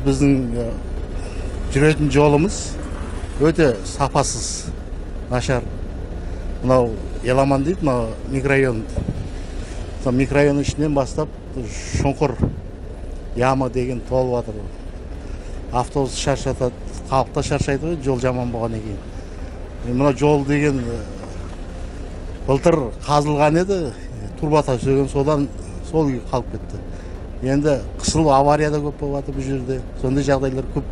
Біздің жүретін жолымыз өте сапасыз, нашар. Мынау Еламан дейді, мынау микрорайон. Сол микрорайонның ішінен бастап шұңқыр, яма деген толып жатыр. Автобус шаршатады, халық та шаршайды ғой, жол жаман болғаннан кейін. Мына жол деген былтыр қазылған еді, труба төсеген, содан сол күйі қалып кетті. Енді қысылып авария да көп болып жатыр бұл жерде, сондай жағдайлар көп.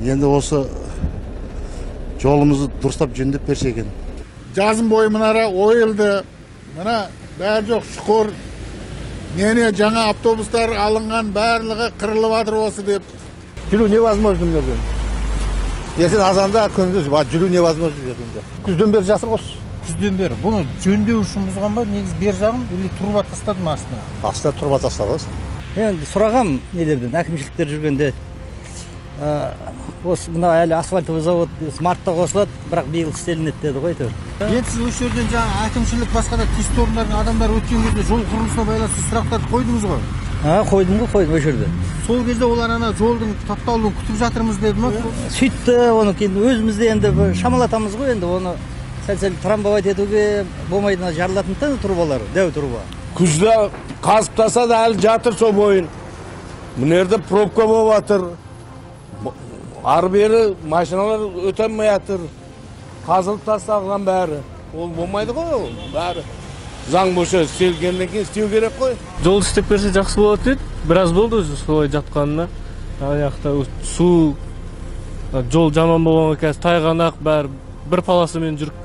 Енді осы жолымызды дұрыстап жөндеп берсе екен. Жазын бойы мынара ойылды, мына бәрі жоқ шұқыр, нене жаңа автобустар алынған, барлығы қырылып жатыр осы деп. Жүру невозможно мына жерден. Ертең азанда күндіз жүру невозможно жерден. Күзден бері жатыр осы. Күзден бері. Бұны жөндеу үшін бұзған ба? Негізі бер жағын или труба тастады ма астына? Астына труба тастады. Енді сұрағам нелерден, әкімшіліктер жүргенде. Осы мына әлі асфальтовый завод мартта қосылады, бірақ биыл істелінеді деді ғой әйтеуір. Енді сіз осы жерден жаңа әкімшілік басқа да тиісті орындардың адамдары өткен кезде жол құрылысына байланысты сұрақтарды қойдыңыз ғой? Қойдым ғой, қойдым осы жерде. Сол кезде олар ана жолдың тапталуын күтіп жатырмыз деді ма? Сөйтті, оны кейін өзіміз де енді шамалатамыз ғой, енді оны сәл-сәл трамбовать етуге болмайды, жарылатын да трубалар, дәу труба. Күзде қазып тастады, әлі жатыр сол бойын. Мына жерде пробка болып жатыр. Ары-бері машиналар өте алмай жатыр. Қазылып тасталған бәрі. Ол болмайды ғой, ол бәрі. Заң бойынша істелгеннен кейін істеу керек қой. Жол істеп берсе жақсы болады деді. Біраз болды өзі солай жатқанына. Аяқта су, жол жаман болғанға қазір тайғанақ бәрі бір полосамен жүріп